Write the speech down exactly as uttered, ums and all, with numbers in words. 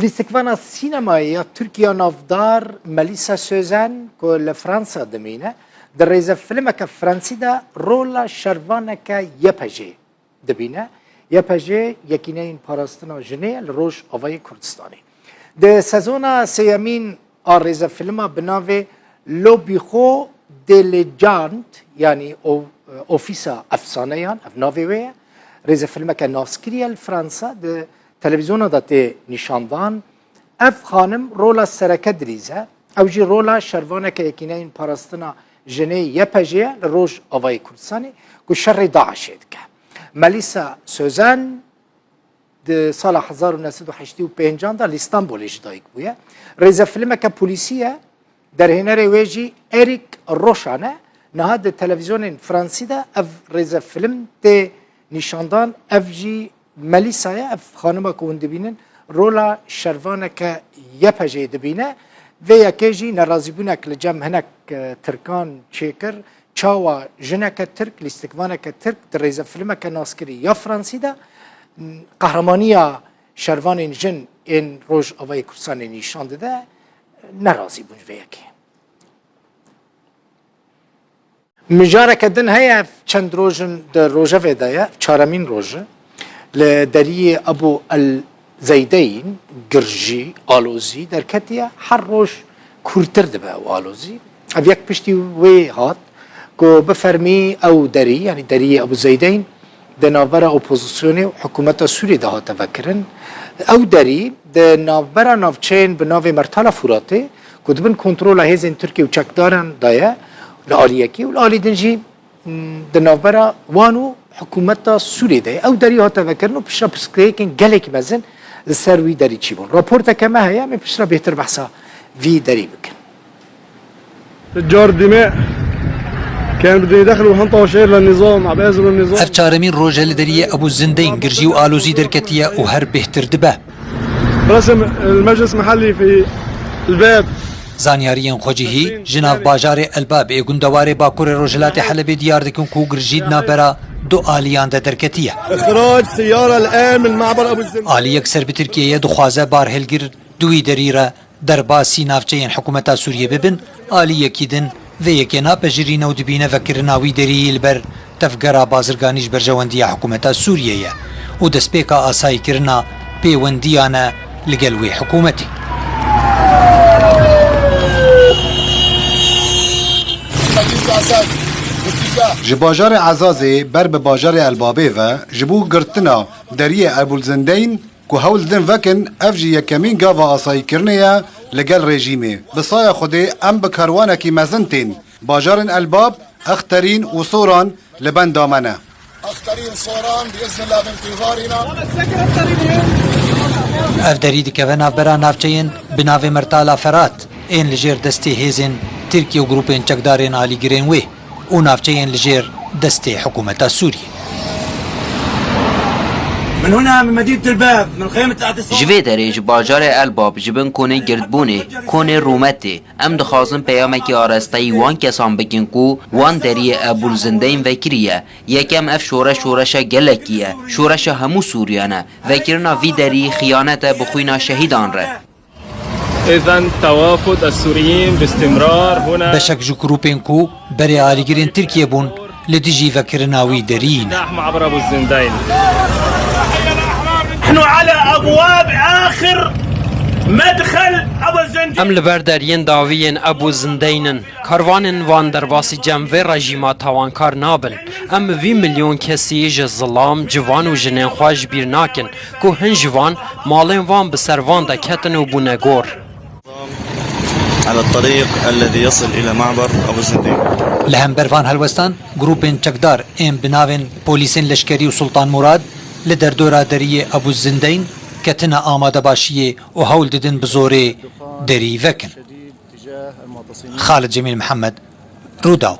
Lîstikvana sînemayê ya Tirk ya navdar Melîsa Sözen, ku li Fransa dimîne, di rêzefîlmeke fransî de rola şervaneke Y P G dibîne. Y P G Yekîneyên Parastina Jinê ye li Rojavayê Kurdistanê. Di sezona sêyemîn a rêzefîlma bi navê Le Bureau de Légende, yanî o-, Ofîsa Efsaneyan, ev navê wê ye. Rêzefîlmeke naskirî ye li Fransa, di televîzyona de tê nîşandan. Ev xanim rola sereke dirîze. Ew jî rola şervaneke Yekîneyên Parastina Jinê Y P G ye li Rojavayê Kurdistanê, ku şerê DAIŞê dike. Melîsa Sözen di sala hezar û neh sed û heştê û pêncan de li Îstanbulê ji dayik bûye. Rêzefîlmeke polîsî ye. Derhênerê wê jî Eric Rochant e. Niha di televîzyonên fransî de ev rêzefîlm tê nîşandan. Ev jî Melîsa ye, ev xanima ku hûn dibînin, rola şervaneke Y P G'ê dibîne. Vê yekê jî nerazîbûnek li cem hinek, e, Tirkan çêkir. Çawa jineke Tirk, lîstikvaneke Tirk di rêzefîlmeke naskirî ya Fransî de, m, qehramaniya şervanên jin ên Rojavayê Kurdistanê nîşan dide, nerazî bûn ji vê yekê. Mijareke din heye, ev çend roj in di rojevê de ye, çaremîn roj e. Li deriyê Ebû El Zeydeyn, girjî, alozî derketiye, her roj kûrtir dibe ew alozî. Ev yek piştî wê hat ku bi fermî ew derî, yanî deriyê Ebû Zeydeyn, di navbera opozisyonê û hikûmeta Sûriyê de hate vekirin. Ew derî di navbera navçeyên bi navê Mertala Furatê, ku di bin kontrola hêzên Tirkiyê û çekdaran de ye, li alî yekê û li alî din jî, m, di navbera wan û hikûmeta Sûriyê de ye. Ew derî hate vekirin û piştre pirsgirêkên gelekî mezin li ser wî derî çîbûn. Raporteke me heye, em ê piştre bêhtir behsa vî derî bikin. تجار الدماء كان بده يدخلوا هنطة وشير للنظام، عم بيأزروا النظام. Ev çaremîn roj e li deriyê Ebû Zindeyn girjî û alozî derketiye û her bêhtir dibe. رسم المجلس محلي في الباب. Zanyariyên xwecihî ji nav bajarê Elbab ê gundewarê Bakurê Rojhilatê Helebê diyar dikin ku girjî di navbera du aliyan de derketiye. إخراج سيارة الآن من معبر أبو الزندان. Aliyek ser bi Tirkiyeyê dixwaze barhêlgir di wî derî re derbasî navçeyên hikûmeta Sûriyê bibin, alî yekî din vê yekê napejirîne û dibîne vekirina wî derî li ber tevgera bazirganî ji berjewendiya hikûmeta Sûriyê ye û destpêka asayîkirina pêwendiyan e li gel wê hikûmetê. Ji bajarê Ezazê ber bi bajarê Elbabê ve ji bo girtina deriyê Ebûl Zindeyn, ku hewl didin vekin, ev jî yekemîn gava asayîkirinê ye li gel rejîmê. Bi saya Xwedê em bi kerwanekî mezin tên. Bajarên Elbab, Exterîn û Soran li benda me ne. أخترين صوران بإذن الله بانتظارنا. Ev derî dikeve navbera navçeyên bi navê Mertala Ferat ên li jêr destê hêzên Tirkiye û grûpên çekdarên alîgirên wê û navçeyên li jêr destê hikûmeta Sûriyê. من هنا، من مدينة الباب، من خيمة الاعتصام. Ji vê derê, ji bajarê Elbab, ji bin konê girdbûnê, konê rûmetê, em dixwazin peyamekî arasteyî wan kesan bikin ku wan deriyê Ebûl Zindeyn vekiriye. Yekem, ev şoreş şoreşa gelekî ye, şoreşa hemû Sûriyan e. Vekirina vî derî xiyanet e bi xwîna şehîdan re. إذن توافد السوريين باستمرار هنا. Beşek ji grûpên ku berê alîgirên Tirkiyê bûn, li dijî vekirina wî deriyî ne. نحن على أبواب آخر مدخل أبو الزندان. Em li ber deriyên dawî yên Ebû Zindeyn in. Karvanên van derbasî cem vê rejîma tawankar nabin. Em vî milyon kesî ji zilam, civan û jinên xwe ji bîr nakin. Ku hin ji van, malên van bi ser van de ketin û bûne gor. على الطريق الذي يصل إلى معبر أبو الزندين. Li hember van helwestan, grûpên çekdar ên bi navên Polîsên Leşkerî û Sultan Murad li derdora deriyê Ebû Zindeyn ketine amadebaşiyê û hewl didin bi zorê derî vekin. Xalid Cemîl Mihemed, Rûdaw.